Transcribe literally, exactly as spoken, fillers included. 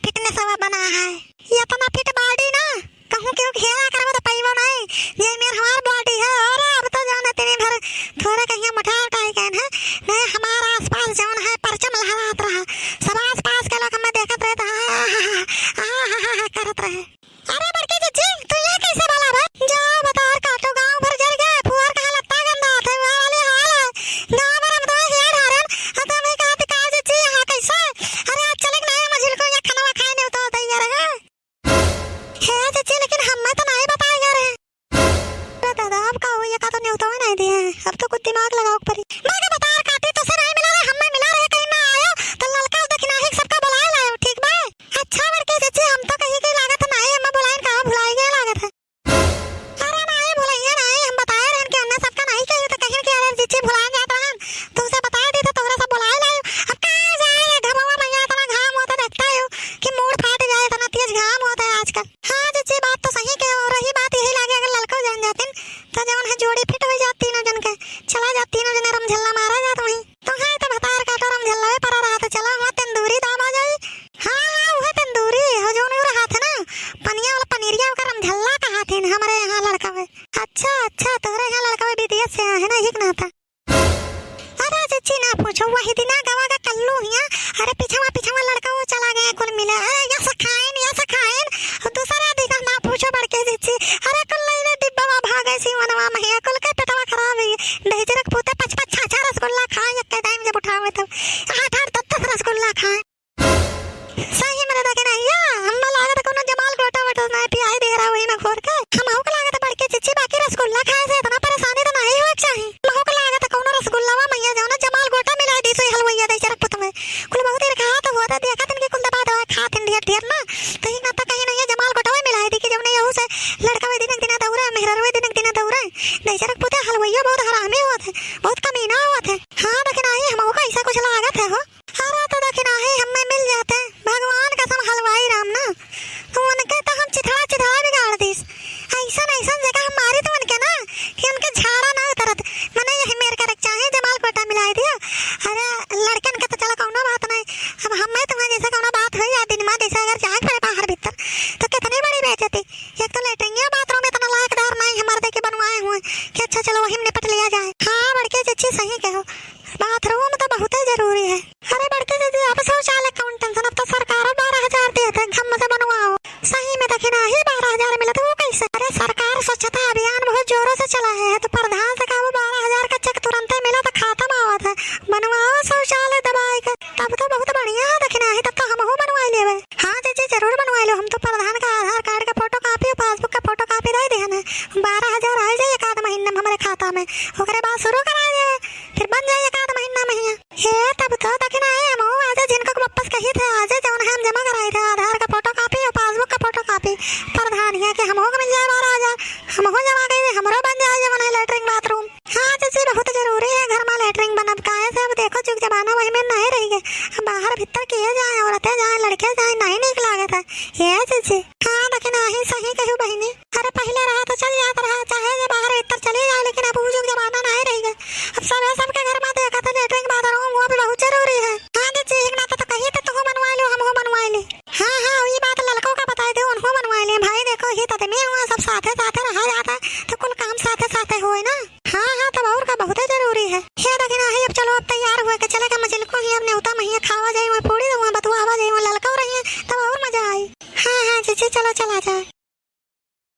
fitness वा बना है। ये इतना fit body ना, कहूँ केहू के हेरा करबो तो पइबो नहीं, जे मेर हमार body है। और अब तो जाने तेरे भर थोड़े कहिया मोटा उटाई गए हैं, नहीं हमार आसपास जौन है परचम लहरात रहा, सब आसपास के लोग हमें देखत रहे तो आहा, आहा, आहा, आहा करत रहे। अरे बड़की जिज्जी, तू यहाँ कैसे भला बा? जाओ बतार काटो, गाँव भर जर गए, फुहर कहाँ लत्ता गंदा थे, वहाँ वाले हाल है। गाँव भर हम तो हेर हारन, और तुम ही कहत का जिज्जी यहाँ कैसे? अरे आज चले के नहीं मझिल को यहाँ खाना खाए नहीं उतार दे यार। हे जिज्जी, लेकिन हमें तो नहीं बताए यार। अरे दादा, अब का हुई, ये का तो न्योता नहीं दिए हैं, अब तो कुछ दिमाग लगाओ परी। मैं का बतार काटी तो से नहीं मिला रहे, हमें मिला रहे, कहीं ना आयो, तो ललका दखिनाही सबका बुलाए लायो, ठीक बा? अच्छा बड़की जिज्जी, हम तो कहीं के लागत नहीं, हमें बुलाइन का भुलाई गए लागत है। अरे नाई भुलइया नाई, हम बताए रहन कि अन्ना सबका नाई कही तो कहिन कि अरे जिज्जी भुलाए जात रहन, तुमसे बताए दी तो तोहरा सब बुलाए लायो। अब कहाँ जाए ये घमवा मैया, इतना घाम होता देखता हो कि मूड़ फाट जाए, इतना तेज घाम होता है आजकल। हाँ जिज्जी बात तो सही कहे, और रही बात यही लागे अगर ललको जान जातिन तो जवन है जोड़ी fit हो जात तीनों जन के, चला जात तीनों जने रमझल्ला मारा जात वहीं। तो है तो भतार काटो रमझल्ला में परा रहा तो चला हुआ तंदूरी दाबा जाई। हाँ, हाँ, उहे तंदूरी, हो जौन उ रहा था ना, पनिया वाला पनीरिया, ओकर रमझल्ला कहा थे हमारे यहाँ लड़का में। अच्छा, अच्छा, तोहरे यहाँ लड़का में विदेश से आए हैं ना, एक ना था। अरे जिज्जी ना पूछो, वही दिना गवा का कल्लू हिया, अरे पिछवा, पिछवा लड़का वो चला गया कुल मिले, अरे या सखाइन, या सखाइन, और दूसरा दिना ना पूछो बड़के जिज्जी, अरे कुल लइले डिब्बा में भागे सी मनवा महिया, कुल के पेटवा खराब है, दही जरक पूते पच पच छा छा रसगुल्ला खाए, एक टाइम जब उठावे तब आठ आठ दस दस रसगुल्ला खाए। सही में दादा के नहीं या, हम्मा लागत कौनो जमाल गोटा वोटा नहीं पियाई दे रहा वही में घोर के। हमहू के लागत बड़के जिज्जी बाकी रसगुल्ला खाए से इतना परेशानी तो नहीं होए के चाही। हमहू के लागत कौनो रसगुल्लावा मैया जाओ ना जमाल गोटा मिलाई दी सोई हलवैया दे चरक पुत में। कुल बहुत देर कहा तो हुआ था देखा तन के कुल दबा दबा खा तन ढेर ढेर ना। तो ही ना तो कहीं नहीं है जमाल गोटा मिलाई दी कि जब नहीं यहू से लड़का वे दिनक दिना दौरा, मेहरर वे दिनक दिना दौरा। दे चरक पुते हलवैया बहुत हरामी हुआ थे, बहुत कमीना हुआ थे। हाँ लेकिन आई हमहू का ऐसा कुछ लागत है हो। अरे तो दखिनाही हम्मे मिल जाते, भगवान कसम हलवाई राम ना, तो उनके तो हम चिथड़ा चिथड़ा बिगाड़ दीस। ऐसन ऐसन जगह हम मारी तो उनके ना कि उनके झाड़ा ना उतरत। मने यही मेर करे के चाहे जमाल गोटा मिलाई दिया। अरे लड़कन के तो चला कौनो बात नहीं, अब हम्मे तुम्हें जैसे कौनो बात हुई या दिन में जैसे अगर जाए पड़े बाहर भीतर तो कितनी बड़ी बेइज्जती। एक तो लेटरिंग बाथरूम इतना लायकदार नहीं हमारे देखे बनवाए हुए कि अच्छा चलो वही में निपट लिया जाए। हाँ बड़के जिज्जी सही कहो, बाथरूम तो बहुते जरूरी है। अरे बड़के जिज्जी, अब शौचालय कौन टेंशन, अब तो सरकारो बारह हजार देत है, घम से बनवाओ। सही में दखिनाही बारह हजार मिलत, वो कैसे? अरे सरकार स्वच्छता अभियान बहुत जोरों से चला है, तो प्रधान से कहा वो बारह हजार का चेक तुरंते मिला तो खाता में आवत है, बनवाओ शौचालय दबाई के, तब तो बहुत बढ़िया है दखिनाही, तब तो हमहू बनवाई लेबे। हाँ जिज्जी जरूर बनवाई लो, हम तो प्रधान का आधार कार्ड का फोटो कॉपी और पासबुक का फोटो कॉपी दे दे हमें, बारह हजार आ जाए एक आध महीने में हमारे खाता में, ओकरे बाद शुरू करा देबे। फिर बन जाए एक आध महीना में हियाँ। हे, तब तो दखिनाही हमहू आजे जिनको के वापस कही थे, आजे जौन है हम जमा कराई थे, आधार का फोटो कॉपी और पासबुक का फोटो कॉपी। प्रधान हियाँ के हमहू के मिल जाए बारह हजार, हमहू जमा करी थे, हमरो बन जाए जौन है लेटरिन बाथरूम। हाँ जिज्जी, बहुत जरूरी है घर में लेटरिन बनब, काहे से अब देखो जुग जमाना वही में नहीं रही गए, अब बाहर भीतर किए जाए, औरतें जाए, लड़के जाए, नहीं नीक लागत है। हे जिज्जी। हाँ दखिनाही सही कहू बहिनी। अरे पहिले रहा तो चल जात रहा, चाहे जे बाहर भीतर चले जाए, लेकिन अब उ जुग जमाना नाहीं रहि गए। अब सबे सबके घर में देखा था लेटरिन बाथरूम, वो भी बहुत जरूरी है। हाँ जी, ठीक ना तो, तो कही तो तू बनवाए लो, हमहू बनवाए ले। हाँ, हाँ, ई बात ललको का बताए दे, उनहू बनवाए ले। भाई देखो, हित आदमी हुआ, सब साथे साथे रहा जाता, तो कुल काम साथे साथे होए ना। हाँ, हाँ, तब और का बहुते जरूरी है। हे दखिनाही, अब चलो, अब तैयार हुए के चले का मझिलको ही, अब नेवता महिया खावा जाए, वहाँ पूड़ी वहाँ बतुआवा जाए, वहाँ ललको रही, तब और मजा आई। हाँ, हाँ, जीजी, चलो, चला जाए।